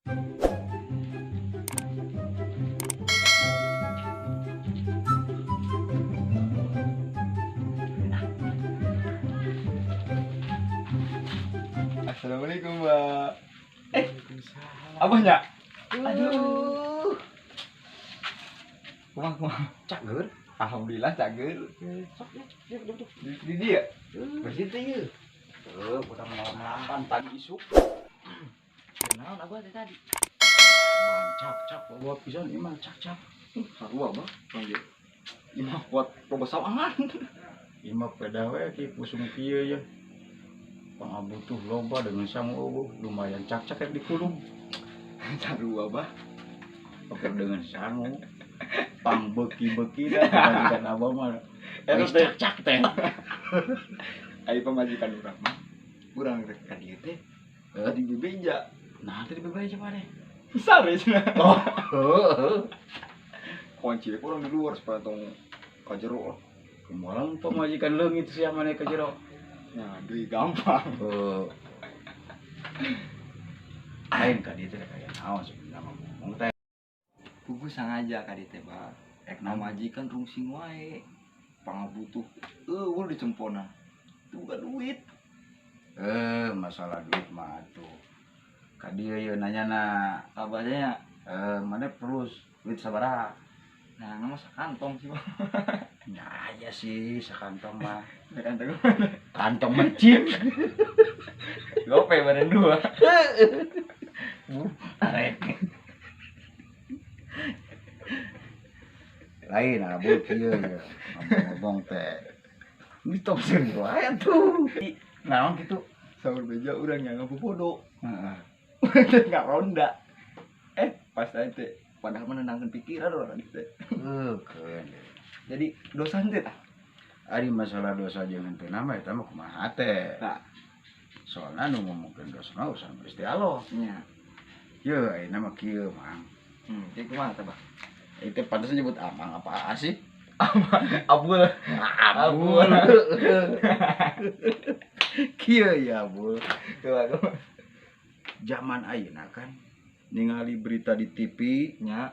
Assalamualaikum, Mbak. Eh, abahnya? Aduh. Kumaha, kumaha? Cager. Alhamdulillah cager. Sok ya, duduk, duduk. Di dia. Bersih teh ieu. Tuh, udah melampan pagi isuk. Naon abah teh tadi? Ban cak-cak bawa pisan ieu mah cak-cak. Sarua, Bah. Panggil. Imah kuat loba sawangan. Ieu mah pedah we ki pusung kieu ya. Pangabutuh loba dengan sangu eueuh lumayan cak-cak rek dikulung. Sarua, Bah. Oke dengan sangu. Pang beki-beki dah pamajikan abah mah. Eta Geus teh cak-cak teh. Ai pamajikan urang mah. Urang rek ka dieu teh. Tadi bebeja. Nah, tadi bebeja coba deh. Sare cenah. Oh, heeh. Kunci urang di luar supaya tong ka jero lah. Kumaha pamajikan leungit sia maneh ka jero. Nah, deui gampang. Heuh. Lain ka dieu teh kaya naon sebenarnya mah ngomong teh. Pugu sangaja ka dieu teh, Bah. Rek naon? Pamajikan rungsing wae. Pangabutuh eueuh dicempona. Itu bukan duit. Eh, masalah duit mah atuh. Ka dieu ieu nanyana, Abahnya eh mana perlu duit sabaraha? nah, nama sakantong sih, Bang. Ya aya sih sakantong mah. Sakantong. Kantong mencit. Gope badan dua. Bu, arek. Lain abul kieu ya. Ngomong-ngomong teh. Ini tong serius wae atuh. Naon kitu? Sahur beja urang yang ngabobodo. Heeh. Nggak ronda. Eh, pas aja teh padahal menenangkan pikiran orang teh. Heuh, keun. Jadi dosa teh tah. Ari masalah dosa jeung henteu nama eta mah kumaha teh. Nah. Soalna nu ngomongkeun dosa mah urusan Gusti Allah. Nya. Yeuh, ayeuna mah kieu, Mang. Jadi kumaha teh, Bang? Itu pantas nyebut amang apa sih? Abul. Abul. Kieu ya, Abul. Coba kumaha? Zaman ayeuna kan ningali berita di TV Nya.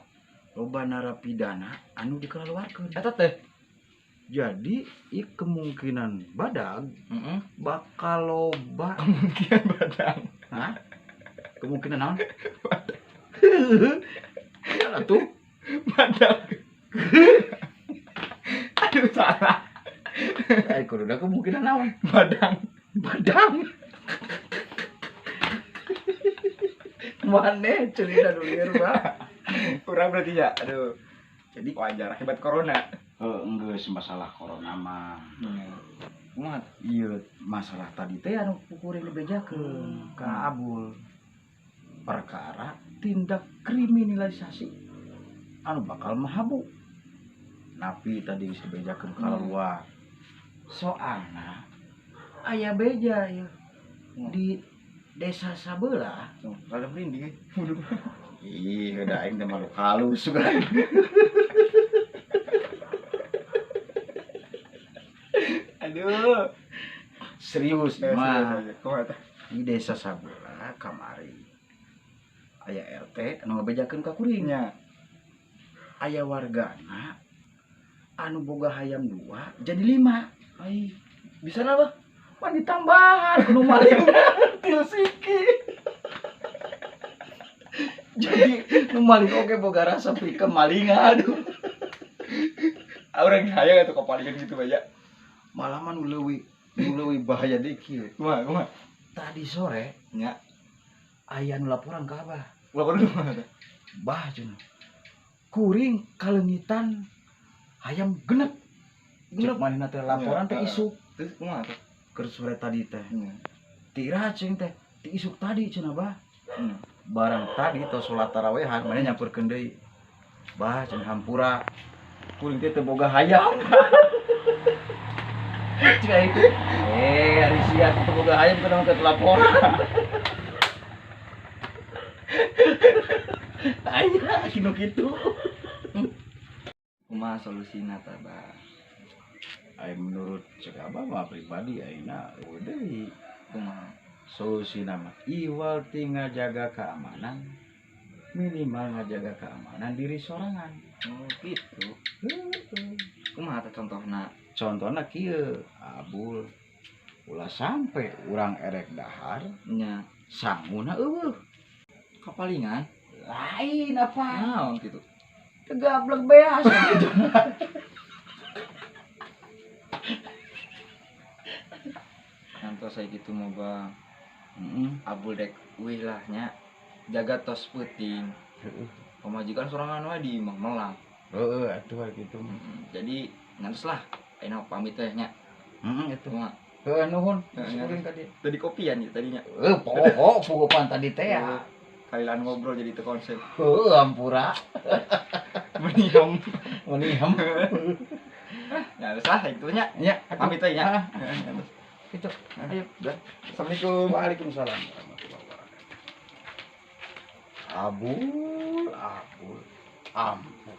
loba narapidana anu dikeluarkeun. Eta teh. Jadi, i kemungkinan badag Heeh. bakal loba. Kemungkinan badang. Hah? Kemungkinan naon? Ya tuh. Badang. Aduh salah. Ai kudu kemungkinan naon? Badang. Badang. Maneh cerita dulu ya, Pak. Kurang berarti ya. Aduh. Jadi Wajar akibat corona. Enggeus masalah corona mah. Kumaha? Iya, masalah tadi teh anu kuring dibejakeun ka Abul. Perkara tindak kriminalisasi anu bakal mahabu. Napi tadi geus dibejakeun ka luar. Soalna aya beja ya di desa sabelah. Tuh, rada merinding euy. Ih, udah aing teh malu halus kan. Aduh. Serius mah. Kumaha teh? Di desa sabelah kamari aya RT anu ngabejakeun ka kuring. Nya. Aya wargana anu boga hayam 2 jadi 5. Ai, bisa na, Bang? Pan ditambahan kudu maling til siki. Jadi nu maling oge boga rasa pika malingan aduh. Urang hayang atuh kapalingan gitu bae. Malah mah nu leuwih bahaya deui kieu. Kumaha, kumaha? Tadi sore Nya. aya nu laporan ka Abah. Laporan kumaha teh? Bah cenah. Kuring kaleungitan hayam genep. Genep manehna teh laporan teh isuk. Terus kumaha teh? Keur sore tadi teh. Nya. Tira cing teh, ti isuk tadi cenah bah. Nya. Barang tadi tos salat tarawehan maneh nyamperkeun deui. Bah cenah hampura. Kuring teh teu boga hayam. Cing aing teh. Ari sia teu boga hayam kunaon keur laporan. Aya kinu kitu. Kumaha solusina tah, Bah? Ai menurut cek abah mah pribadi ayeuna eueuh deui. Kumaha? Solusina mah iwal ti ngajaga keamanan Minimal ngajaga keamanan diri sorangan. Oh gitu. Heeh. Kumaha teh contohna? Contohna kieu, Abul. Ulah sampai urang erek dahar, Nya sanguna eueuh. Kapalingan. Lain apa? Naon gitu. Kegablek beas gitu. Ngantos saya gitu mah Bang. Heeh. Abul dek wih lah nya. Jaga tos peuting. Heeh. Pamajikan sorangan wae di imah melang. Heeh, atuh gitu. Jadi ngantos lah. Ayeuna pamit teh nya. Heeh, itu. Kumaha? Heeh, nuhun. Heeh, Kuring tadi. Tadi kopian ya tadinya. Heuh, poho pohopan tadi teh ya. Kalian ngobrol jadi teu konsep. Heuh, ampura. Meniam. Menihem. Ya geus lah itu nya. Nya, Pamit teh nya. Ah, itu. Ayo, dah. Assalamualaikum. Waalaikumsalam warahmatullahi wabarakatuh. Abul, abul, ampun.